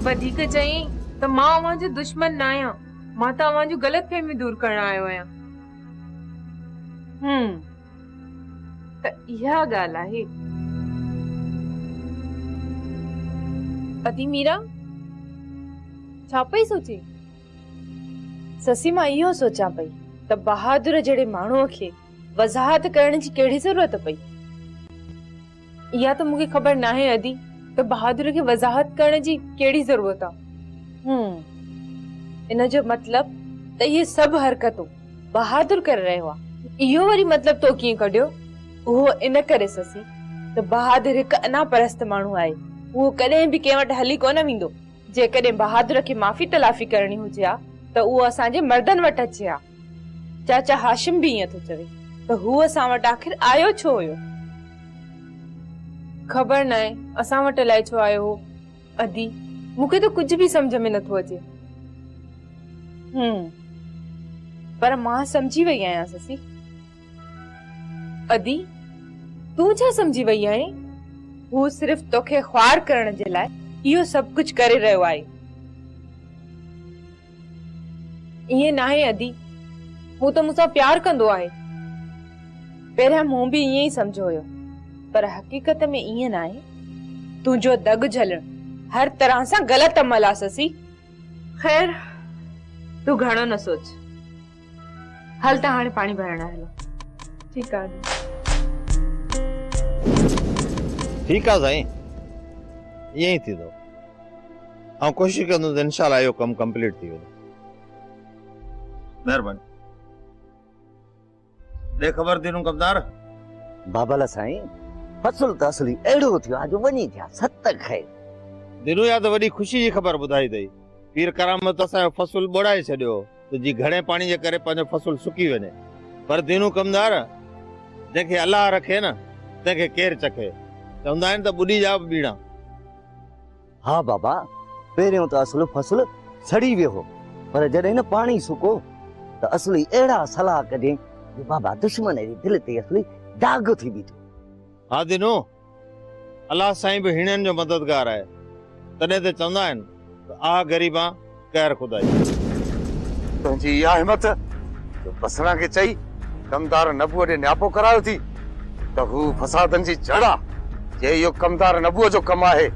वधीक चयईं त मां अव्हांजो दुश्मन न आहियां, मां त अव्हां जूं ग़लत फ़हमियूं दूर करण आयो आहियां। त इहा ॻाल्हि आहे। अदी मीरा, छा पई सोचे? ससी, मां इहो सोचां पई त बहादुर जहिड़े माण्हूअ खे वज़ाहत करण जी कहिड़ी ज़रूरत पई? इहा त मूंखे ख़बर नाहे अदी त बहादुर खे वज़ाहत करण जी कहिड़ी ज़रूरत आहे। इन जो मतिलबु त इहे सभु हरकतूं बहादुर करे रहियो आहे। इहो वरी मतिलबु तो कीअं कढियो? उहो इन करे ससी त बहादुर हिकु अना परस्त माण्हू आहे, उहो कॾहिं बि कंहिं वटि हली कोन वेंदो। जेकॾहिं बहादुर खे माफ़ी तलाफ़ी करणी हुजे हा त उहो असांजे मर्दनि वटि अचे हा। चाचा हाशिम बि ईअं थो चवे त हू असां वटि आख़िर आयो छो हुयो? ख़बर न आहे असां वटि अलाए छो आयो हो। अदी, मूंखे त कुझु बि सम्झ में नथो अचे। पर मां सम्झी वई आहियां ससी। अदी, तूं छा सम्झी वई आहीं? हू सिर्फ़ तोखे ख़्वार करण जे लाइ इहो सभु कुझु करे रहियो आहे। ईअं नाहे अदी, हू त मूंसां प्यार कंदो आहे। पहिरियां मूं बि ईअं ई सम्झो हुयो, पर हक़ीक़त में ईअं न आहे। तुंहिंजो दॻ झलणु हर तरह सां ग़लति अमल आहे ससी। ख़ैर, तूं घणो न सोच, हल त हाणे पाणी भरण हलो। ठीकु आहे। ठीकु आहे साईं, ईअं ई थींदो। ऐं कोशिशि कंदुसि त इनशा इहो कमु कंप्लीट थी वेंदो। महिरबानी। ॾे ख़बर दिनू कमदार। बाबल साईं, फसल त असली अहिड़ो थियो आहे जो वञी थिया सत ख़ैर। दिनू, इहा त वॾी ख़ुशी जी ख़बर ॿुधाई अथई। पीर करामत असांजो फसल ॿुड़ाए छॾियो त जी घणे पाणी जे करे पंहिंजो फसल सुकी वञे। पर दिनू कमदार, जंहिंखे अलाह रखे न तंहिंखे केरु चखे। चवंदा आहिनि त ॿुॾी जा बि ॿीणा। हा बाबा, पहिरियों त असुलु फसल सड़ी वियो हो, पर जॾहिं न पाणी सुको त असली अहिड़ा सलाह कढे जो बाबा दुश्मन जी दिलि ते असली दाग़ थी बीठो। हा दिनू, अलाह साईं बि हीणनि जो मददगार आहे, तॾहिं त चवंदा आहिनि त आ ग़रीबा क़हर ख़ुदाई। तुंहिंजी इहा हिमत जो बसरा खे चई कमदार नबूअ ॾे न्यापो करायो थी त हू फसादनि जी जड़ आहे। जे इहो कमदार नबूअ जो कमु आहे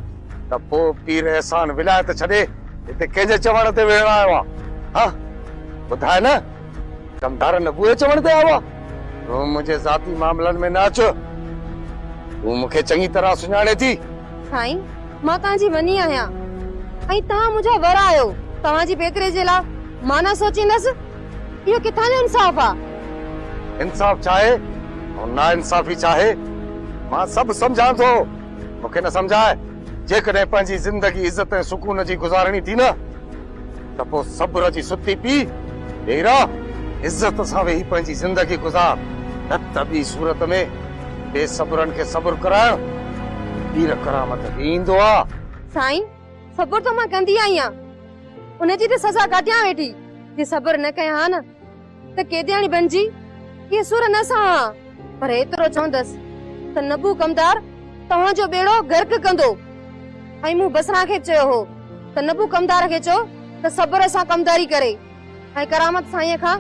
त पोइ पीर एहसान विलायत छॾे हिते कंहिंजे चवण ते वेहण आयो आहे? हा ॿुधाए न, कमदार नबूअ जे चवण ते आयो आहे? तूं मुंहिंजे ज़ाती मामलनि में न अच, तूं मूंखे चङी तरह सुञाणे थी। साईं, मां तव्हांजी वनी आहियां ऐं तव्हां मुंहिंजा वर आहियो। तव्हांजी बेहतरी जे लाइ मां न सोचींदसि, इहो किथां जो इंसाफ़ आहे? इंसाफ़ छा आहे ऐं ना इंसाफ़ी छा आहे, मां सभु सम्झां थो, मूंखे न सम्झाए। जेकॾहिं पंहिंजी ज़िंदगी इज़त ऐं सुकून जी गुज़ारणी थी न त पोइ सब्र जी सुती पी ॾेरा, इज़त सां वेही पंहिंजी ज़िंदगी गुज़ार, न त ॿी सूरत में बेसब्रनि खे सब्र कराइण पीर करामत बि ईंदो आहे। साईं, सब्र त मां कंदी आई आहियां, उनजी त सज़ा काटियां वेठी। जे सब्र न कयां हा न त कैदियाणी बणजी इहे सुर न सहां। पर एतिरो चवंदसि त नबू कमदार तव्हांजो ॿेड़ो गर्क कंदो। ऐं मूं बसरा खे चयो हो त नबू कमदार खे चओ त सब्र सां कमदारी करे ऐं करामत साईं खां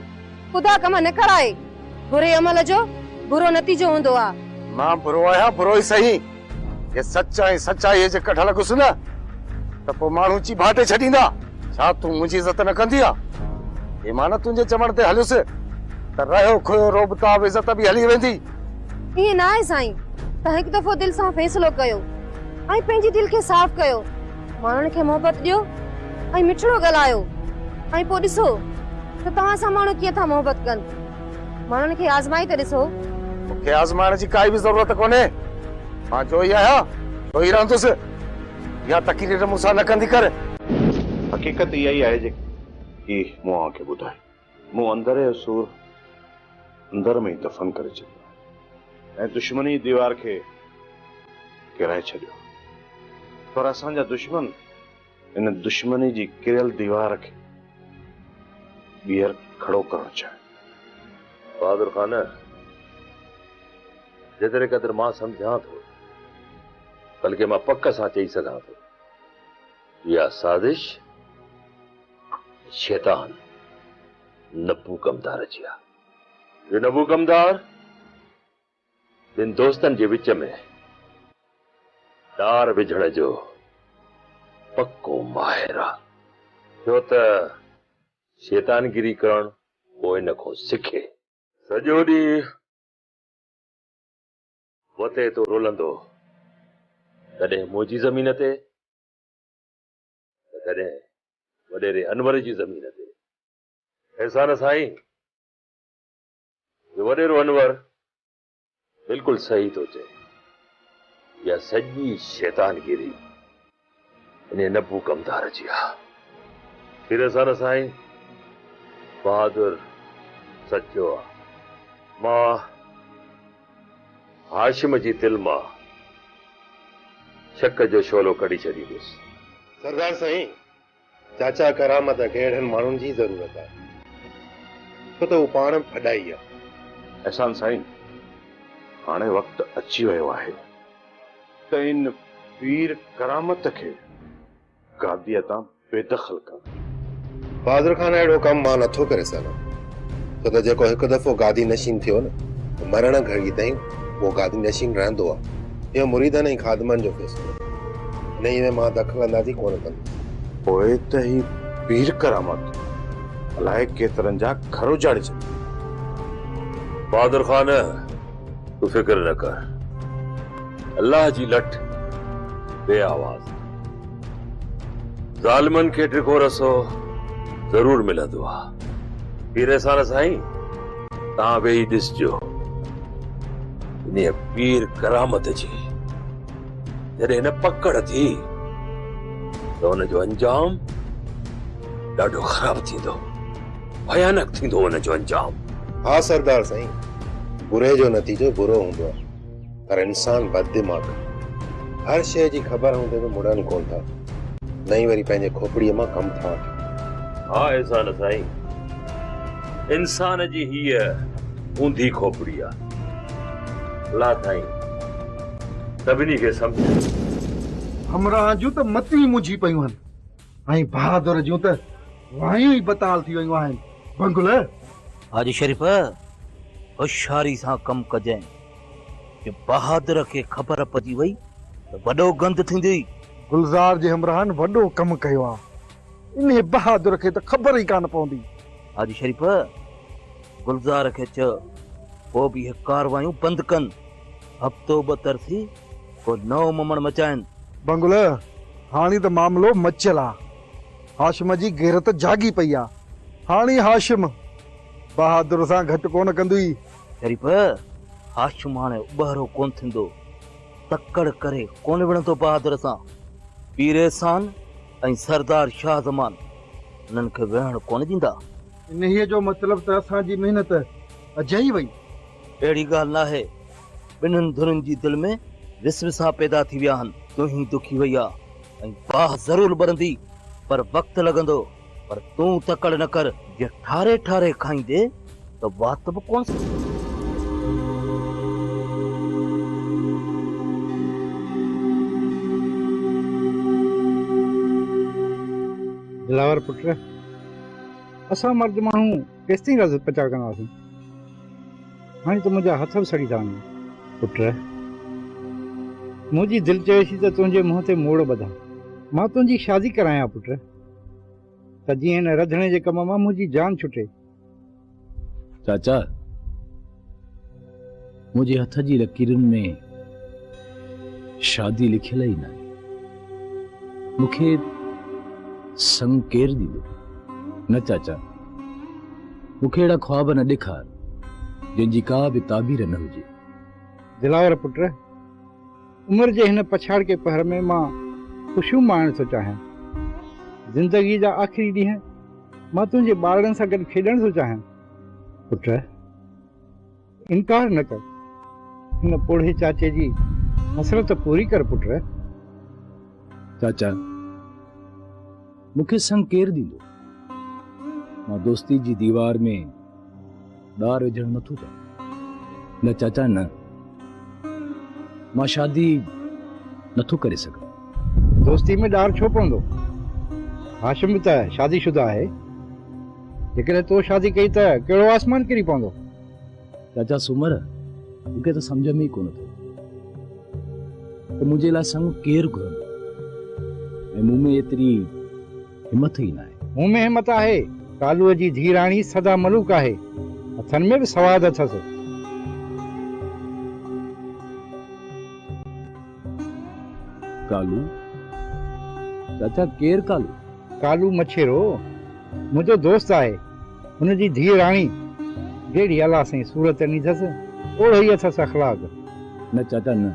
ख़ुदा कम न कराए। बुरे अमल जो बुरो नतीजो हूंदो आहे। मां बुरो आहियां, बुरो ई सही। जे सच ऐं सचाईअ जे कढ लॻुसि न त पोइ माण्हू चिभाटे छॾींदा। छा तूं मुंहिंजी इज़त न कंदी आहे? हे मां न तुंहिंजे चवण ते हलियुसि त रहियो खुयो रोबताब इज़त बि हली वेंदी। ईअं न आहे साईं, तव्हां हिकु दफ़ो दिलि सां फ़ैसिलो कयो ऐं पंहिंजी दिलि खे साफ़ कयो, माण्हुनि खे मोहबत ॾियो ऐं मिठड़ो ॻाल्हायो ऐं पोइ ॾिसो त तव्हां सां माण्हू कीअं था मोहबत कनि। माण्हुनि खे आज़माए त ॾिसो। मूंखे आज़माइण जी काई बि ज़रूरत कोन्हे, मां जो ई आहियां जो ई रहंदुसि। इहा तकरीर मूंसां न कंदी कर। हक़ीक़त इहा ई आहे जेकी मूं तव्हांखे ॿुधाई। मूं अंदरि जो सूर अंदरि में ई दफ़न करे छॾियो ऐं दुश्मनी दीवार खे किराए छॾियो, पर असांजा दुश्मन इन दुश्मनी जी किरियल दीवार खे ॿीहर खड़ो करणु चाहिनि। बहादुर ख़ान, जेतिरे क़दुरु मां सम्झां थो, बल्कि मां पक सां चई सघां थो इहा साज़िश शैतान नब्बू कमदार जी आहे। इहो नब्बू कमदार ॿिनि दोस्तनि जे विच में ॾार विझण जो पको माहिर आहे, छो त शैतानगिरी करणु को इन खां सिखे। सॼो ॾींहुं वते थो रुलंदो, कॾहिं मुंहिंजी ज़मीन ते त कॾहिं वॾेरे अनवर जी ज़मीन ते। एहसान साईं, वॾेरो अनवर बिल्कुलु सही थो चए, इहा सॼी शैतानगिरी इन नब्बू कमदार जी आहे। फिर एहसान साईं, बहादुर सचो आहे। मां हाशिम जी दिलि मां शक जो शोलो कढी छॾींदुसि। सरदार साईं, चाचा करामत खे अहिड़नि माण्हुनि जी ज़रूरत आहे, छो त हू पाण फॾाई आहे। एहसान साईं, हाणे वक़्तु अची वियो आहे त इन पीर करामत खे गादीअ तां बेदख़ल करणु। बहादुर खान, अहिड़ो कमु मां नथो करे सघां, छो त जेको हिकु दफ़ो गादी नशीन थियो न, मरण घड़ी ताईं उहो गादी नशीन रहंदो आहे। इहो मुरीदनि ऐं ख़ादमनि जो फ़ैसिलो, इन में मां दख़ल अंदाज़ी कोन कंदुसि। पोइ त ही पीर करामत अलाए केतिरनि जा घर उजाड़े छॾी। बहादुर खान, तूं फ़िक्र न कर, अल्लाह जी लठ बे आवाज़, ज़ालिमनि खे डिघो रसो ज़रूर मिलंदो आहे। पीर एहसान साईं, तव्हां वेही ॾिसजो इन पीर करामत जी जॾहिं हिन पकड़ थी त हुनजो अंजाम ॾाढो ख़राबु थींदो, भयानक थींदो हुनजो अंजाम। हा सरदार साईं, बुरे जो नतीजो बुरो हूंदो आहे, पर इंसान बददिमाग़, हर शइ जी ख़बर हूंदे बि मुड़नि कोन था, न ई वरी पंहिंजे खोपड़ीअ मां कमु था वठनि। हा एहसान साईं, इंसान जी हीअ ऊंधी खोपड़ी आहे। अल्लाह साईं सभिनी खे सम्झ। हमराह जूं त मतियूं मुंझी पयूं आहिनि ऐं बहादुर जूं त वायूं ई बताल थी वयूं आहिनि। बंगुल हाजी शरीफ़, होशियारी सां कमु कजांइ, जे बहादुर खे ख़बर पइजी वई त वॾो गंद थींदी। गुलज़ार जे हमराहनि वॾो कमु कयो आहे, इन बहादुर खे त ख़बर ई कान पवंदी। हाजी शरीफ़, गुलज़ार खे चओ पोइ बि इहे कारवायूं बंदि कनि, हफ़्तो ॿ तरसी को नओं ममण मचाइनि। बंगुल, हाणे त मामिलो मचियल आहे, हाशिम जी ग़ैरत जाॻी पई आहे। हाणे हाशिम बहादुर सां घटि कोन कंदो ई। शरीफ़, हाशिम हाणे उॿारो कोन थींदो, तकड़ करे कोन विढ़ंदो बहादुर सां। पीर एहसान ऐं सरदार शाहजमान उन्हनि खे विहण कोन ॾींदा। इन्हीअ जो मतिलबु त असांजी महिनत अजाई वई। अहिड़ी ॻाल्हि न आहे, ॿिन्हिनि धुरुनि जी दिलि में विसविसा पैदा थी विया आहिनि। तूं ई दुखी वई आहे ऐं बाहि ज़रूरु ॿरंदी, पर वक़्तु लॻंदो। पर तूं तकड़ न कर, जे ठारे ठारे खाईंदे त वात बि कोन। दिलावर पुट, असां मर्द माण्हू केसिताईं रज़ पचा कंदासीं? हाणे त मुंहिंजा हथ बि सड़ी था वञनि। पुट, मुंहिंजी दिलि चवे थी त तुंहिंजे मुंहं ते मोड़ ॿधां, मां तुंहिंजी शादी करायां पुट, त जीअं हिन रंधणे जे कम मां मुंहिंजी जान छुटे। चाचा, मुंहिंजे हथ जी लकीरुनि में शादी लिखियल ई न आहे। मूंखे संग केरु ॾींदो? न चाचा, मूंखे अहिड़ा ख़्वाब न ॾेखार जंहिंजी का बि ताबीर न हुजे। दिलावर पुट, उमिरि जे हिन पछाड़ के पहर में मां ख़ुशियूं माणण थो चाहियां। ज़िंदगी जा आख़िरी ॾींहं मां तुंहिंजे ॿारनि सां गॾु खेॾणु थो चाहियां। पुट, इनकार न कर, हिन पोढ़े चाचे जी हसरत पूरी कर पुट। चाचा, मूंखे संग केरु ॾींदो? मां दोस्ती जी दीवार में ॾार विझणु नथो चाहियां। न चाचा न, मां शादी नथो करे सघां। दोस्ती में ॾार छो पवंदो? هاشم به ته شادي شده آهي. جيڪڏهن تو شادي ڪئي ته ڪهڙو آسمان ڪري پوندو؟ چاچا سومر، مون کي ته سمجهه ۾ ئي ڪونه ٿو اچي ته منهنجي لاء سڱ ڪير گهرندو ۽ مون ۾ ايتري همٿ ئي ناهي. مون ۾ همت آهي. ڪالوء جي ڌيء راڻي سدا ملوڪ آهي. هٿن ۾ به سواد اٿس. ڪالو؟ چاچا ڪير ڪالو؟ ڪالو مڇيرو منهنجو دوست آهي. هن جي ڌيء راڻي جهڙي الله سائين صورت ڏني اٿس، اوڙو ئي اٿس اخلاق. نه چاچا نه.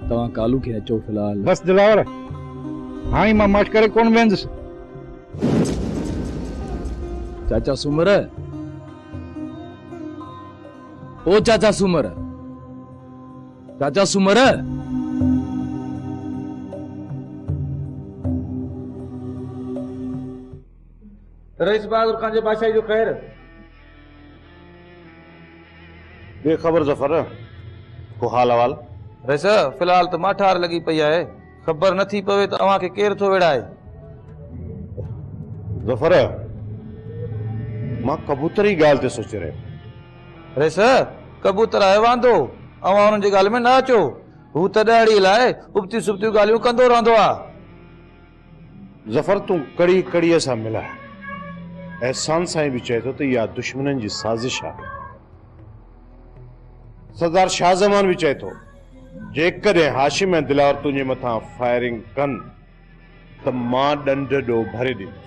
توهان ڪالو کي نه چئو في الحال. بس دلاور، هاڻي مان ماٺ ڪري ڪونه ويهندس. چاچا سومر، او چاچا سومر، چاچا سومر. رئيس بهادر خان جي بادشاهي جو خير. ڏي خبر ظفر، ڪو حال احوال؟ رئيس، في الحال ته ماٺار لڳي پئي آهي، خبر نه ٿي پوي ته اوهان کي ڪير ٿو ويڙهائي. ظفر، مان ڪبوتر جي ڳالهه تي سوچي رهيو. رئيس، ڪبوتر آهي واندو، اوهان انهن جي ڳالهه ۾ نه اچو، هو ته ڏهاڙي لاء ابتيون سبتيون ڳالهيون ڪندو رهندو آهي. ظفر تون ڪڙي ڪڙيء سان ملاء. احسان سائين به چئي ٿو ته اها دشمنن جي سازش آهي. سردار شاهه زمان به چئي ٿو جيڪڏهن هاشم ۽ دلاور تنهنجي مٿان فائرنگ ڪن ته مان ڏنڊ ڏو ڀري ڏيندس.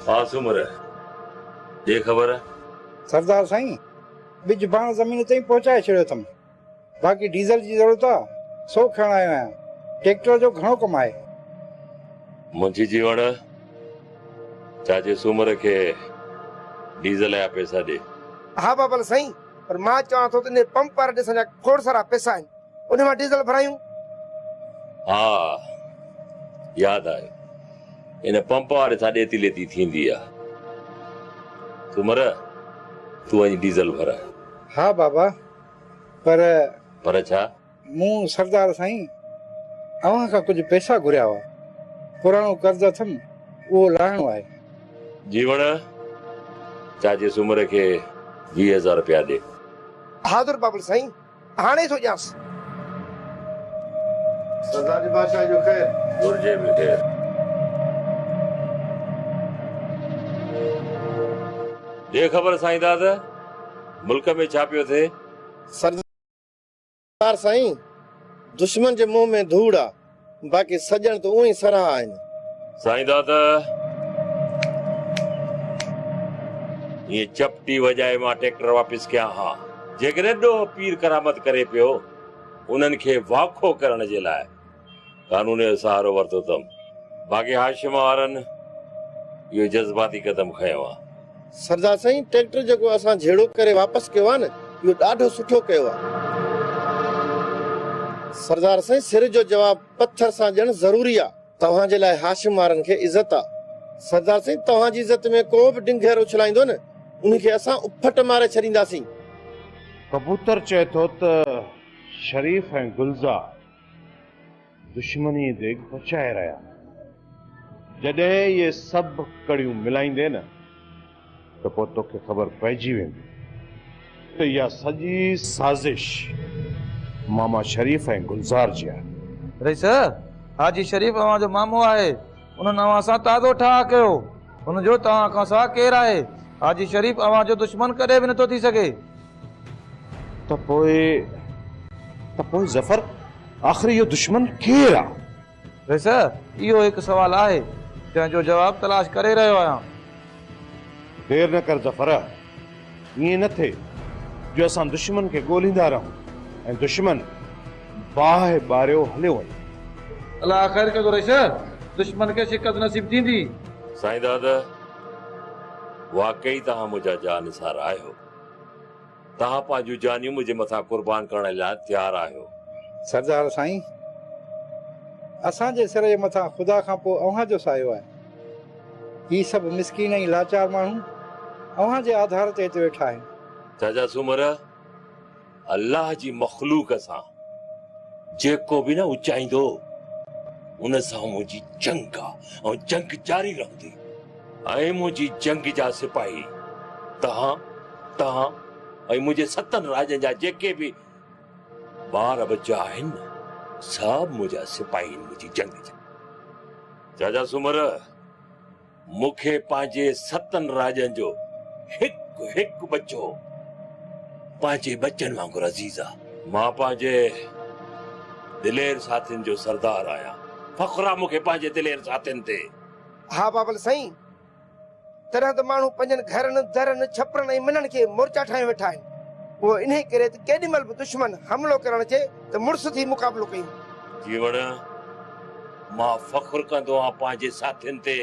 ها سومر، ڏي خبر. سردار سائين، ٻج ڀاڻ زمين تائين پهچائي ڇڏيو اٿم. باقي ڊيزل جي ضرورت آ، سو کڻڻ آيو آهيان. ٽيڪٽر جو گهڻو ڪم آهي. منهنجي جيوڻ، چاچي سومر کي ڊيزل جا پئسا ڏي. ها بابل سائين، پر مان چوان ٿو ته انهي پمپ واري ڏي اسان جا کوڙ سارا پئسا آهن، انهي مان ڊيزل ڀرايون. ها ياد آيو، ان پمپ واري سان ڏيتي ليتي ٿيندي آ. سومر، تون وڃي ڊيزل ڀراء. ها بابا، پر. پر ڇا؟ مون سردار سائين اوهان کان ڪجهه پئسا گهريا هئا. پراڻو قرض اٿم، اهو لاهڻو آهي. جيوڻ، چاچي سومر کي 20,000 رپيا ڏي. حاضر بابل سائين، هاڻي ٿو ڏيانس. سردار جي بادشاهي جو خير. گهرجي به خير. ڏي خبر سائينداد، ملڪ ۾ ڇا پيو ٿئي؟ سردار سائين، دشمن جي منهن ۾ ڌوڙ آ، باقي سڄڻ ته اونئين سرها آهن. سائين دادا، ائين چپٽي وڄائي مان ٽيڪٽر واپس ڪيان ها. جيڪڏهن ڏوهه پير ڪرامت ڪري پيو، انهن کي واکو ڪرڻ جي لاء قانون جو سهارو ورتو اٿم. باقي هاشم وارن اهو جذباتي قدم کنيو آ. سردار سائين ٽريڪٽر جيڪو اسان جهيڙو ڪري واپس ڪيو آ نه اهو ڏاڍو سٺو ڪيو آ. سردار سائين سر جو جواب پٿر سان ڏيڻ ضروري آ. توهان جي لاء هاشم وارن کي عزت آ. سردار سائين توهان جي عزت ۾ ڪو به ڊنگهر اڇلائيندو نه انهي کي اسان اڦٽ ماري ڇڏينداسين. ڪبوتر چئي ٿو ته شريف ۽ گلزار دشمنيء ديڳ پچائي رهيا آهن. جڏهن اهي سڀ ڪڙيون ملائيندين نه ته پوء توکي خبر پئجي ويندي ته اها سڄي سازش ماما شريف ۽ گلزار جي آهي. رئيس، حاجي شريف اوهان جو مامو آهي. انهن اوهان سان تازو ٺاهه ڪيو. هن جو توهان کان سواء ڪير آهي؟ حاجي شريف اوهان جو دشمن ڪڏهن به نٿو ٿي سگهي. ته پوء ته پوء ظفر آخر اهو دشمن ڪير آ؟ رئيس، اهو هڪ سوال آهي، جنهن جو جواب تلاش ڪري رهيو آهيان. دير نه ڪر ظفر، ائين نه ٿئي جو اسان دشمن کي ڳولهيندا رهون ۽ دشمن باهه ٻاريو هليو وڃي. الله خير ڪندو رئيس، دشمن کي شڪست نصيب ٿيندي. سائين داد، واقعي توهان منهنجا جانثار آهيو. توهان پنهنجون جانيون منهنجي مٿان قربان ڪرڻ لاء تيار آهيو. سردار سائين، اسان جي سر جي مٿان خدا کان پوء اوهان جو سايو آهي. هي سڀ مسڪين ۽ لاچار ماڻهو اوهان جي آڌار تي هتي ويٺا آهن. چاچا سومر، الله جي مخلوق سان جيڪو به نه اچائيندو ان سان منهنجي جنگ آ ۽ جنگ جاري رهندي ۽ منهنجي جنگ جا سپاهي توهان، توهان ۽ منهنجي ستن راڄن جا جيڪي به ٻار ٻچا آهن نه سڀ منهنجا سپاهي آهن منهنجي جنگ جا. چاچا سومر! مون کي پنهنجي ستن راڄن جو هڪ هڪ ٻچو پنهنجي ٻچن وانگر عزيز آ. مان پنهنجي دلير ساٿين جو سردار آهيان. فخر آ مون کي پنهنجي دلير ساٿين تي. ها بابل سائين، تڏهن ته ماڻهو پنهنجن گهرن، درن، ڇپرن ۽ منن کي مورچا ٺاهيون ويٺا آهن. اهو انهيء ڪري ته ڪيڏي مهل به دشمن حملو ڪرڻ اچي ته مڙس ٿي مقابلو ڪيون. جيوڻ، مان فخر ڪندو آهيان پنهنجي ساٿين تي،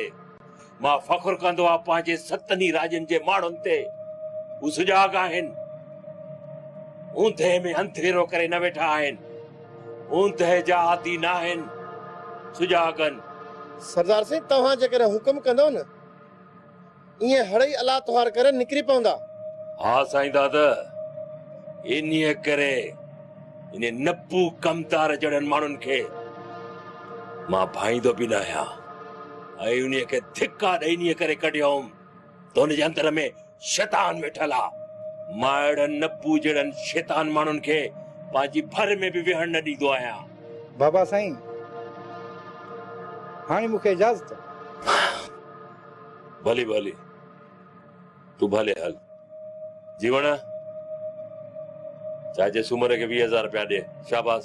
مان فخر ڪندو آهيان پنهنجي ستن ئي راڄن جي ماڻهن تي. هو سجاڳ آهن، اوندهه ۾ انڌيرو ڪري نه ويٺا آهن، اوندهه جا عادي ناهن، سجاڳ آهن. سردار سائين توهان جيڪڏهن حڪم ڪندؤ نه ائين هڙئي الله توهار ڪري نڪري پوندا. ها سائين دادا، انهيء ڪري انهي نپو ڪمدار جهڙن ماڻهن کي مان ڀائيندو به ناهيان ۽ انهيء کي ڌڪا ڏئي انهيء ڪري ڪڍيو هوم ته هن جي اندر ۾ شيطان ويٺل آ. مان اهڙن نپو جهڙن شيطان ماڻهن کي پنهنجي ڀر ۾ به ويهڻ نه ڏيندو آهيان. بابا سائين، هاڻي مون کي اجازت. ڀلي ڀلي تون ڀلي هل. جيوڻ، چاچي سومر کي 20 هزار رپيا ڏي. شاباس.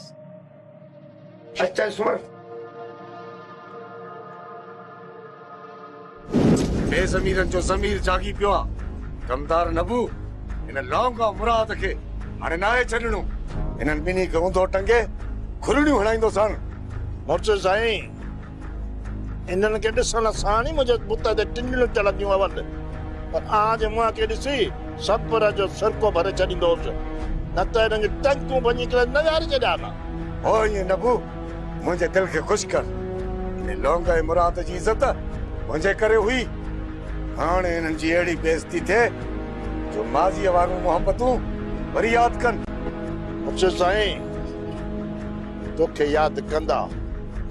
اچ چاچي سومر. بي ضميرن جو ضمير جاڳي پيو آ. ڪمدار نبو، هن لونگ ۽ مراد کي هاڻي ناهي ڇڏڻو. هنن ٻنهي کي اونڌو ٽنگي کلڻيون هڻائيندوسان. مرشد سائين، انهن کي ڏسڻ ساڻ ئي منهنجي بت تي ٽنڊڙيون چڙهنديون هئن، پر آن جي منهن کي ڏسي صبر جو سرڪو ڀري ڇڏيندو هوس، نه ته انهن جون ٽنگون ڀڃي ڪري نه ويهاري ڇڏيان ها. هو ائين نبو، منهنجي دل کي خوش ڪر. انهي لونگ ۽ مراد جي عزت منهنجي ڪري هئي. هاڻ انهن جي اهڙي بي عزتي ٿئي جو ماضيء واريون محبتون وري ياد ڪن. مرشد سائين! توکي ياد ڪندا،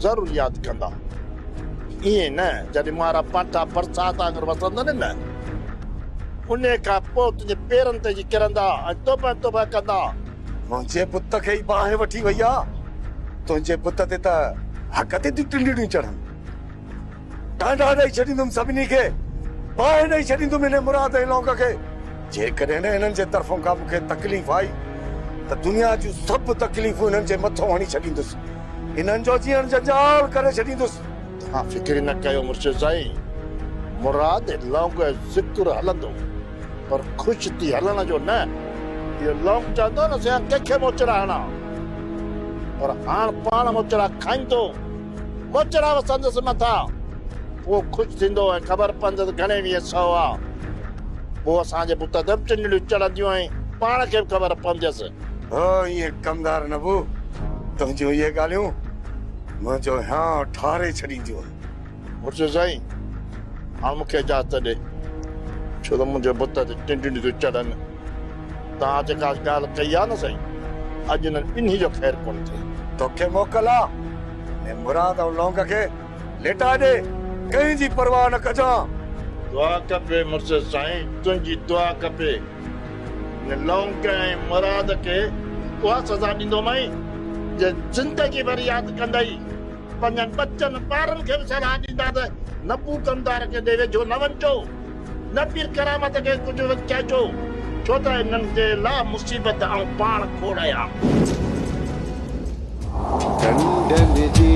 ضرور ياد ڪندا. ائين نه، جڏهن مارا پاٺا برسات وانگر وسندن نه، انهيء کان پوء تنهنجي پيرن تي اچي ڪرندا ۽ توبهه توبهه ڪندا. منهنجي بت کي ئي باهه وٺي وئي آ. تنهنجي بت تي ته حق تي ٿيون ٽنڊڙيون چڙهن. ٽانڊا ڏئي ڇڏيندم سڀني کي، باهه ڏئي ڇڏيندم انهي مراد ۽ لونگ کي. جيڪڏهن نه انهن جي طرفون ڪا مون کي تڪليف آئي ته دنيا جون سڀ تڪليفون انهن جي مٿو هڻي ڇڏيندس. انهن جو جيئڻ جنجال ڪري ڇڏيندس. توهان فڪر نه ڪيو مرشد سائين، مراد ۽ لونگ جو ذڪر هلندو پر خوش ٿي هلڻ جو نه. اهو لونگ چوندو نه سيان ڪنهن کي موچڙا هڻان، پر هاڻ پاڻ موچڙا کائيندو. موچڙا وسندس مٿان، پوء خوش ٿيندو ۽ خبر پوندس گهڻي 20 سئو آ. پوء اسان جي بت تي به چنڙيون چڙهنديون ۽ پاڻ کي به خبر پونديس. هو ائين ڪمدار نبو، تنهنجون اهي ڳالهيون منهنجو هيانء ٺاري ڇڏينديون. مرشد سائين، هاڻ مون کي اجازت ڏي، ڇو ته منهنجي بت تي ٽنڊيون ٿيون چڙهن. توهان جيڪا ڳالهه ڪئي آ نه سائين، اڄ انهن ٻنهي جو خير ڪونه ٿئي. توکي موڪل آ، ۽ مراد ۽ لونگ کي ليٽا ڏي، ڪنهن جي پرواهه نه ڪجان. دعا کپي مرشد سائين، تنهنجي دعا کپي. هن لونگ ۽ مراد کي اها سزا ڏيندومانء، جي زندگي ڀر ياد ڪندئي. پنهنجن ٻچن ٻارن کي به صلاح ڏيندا ته نبو ڪمدار کي ڏي ويجهو نه وڃجو، نه پير ڪرامت کي ڪجهه چئجو، ڇو ته انهن جي لا مصيبت آئون پاڻ کوڙ آهيان. ڍنڍن جي.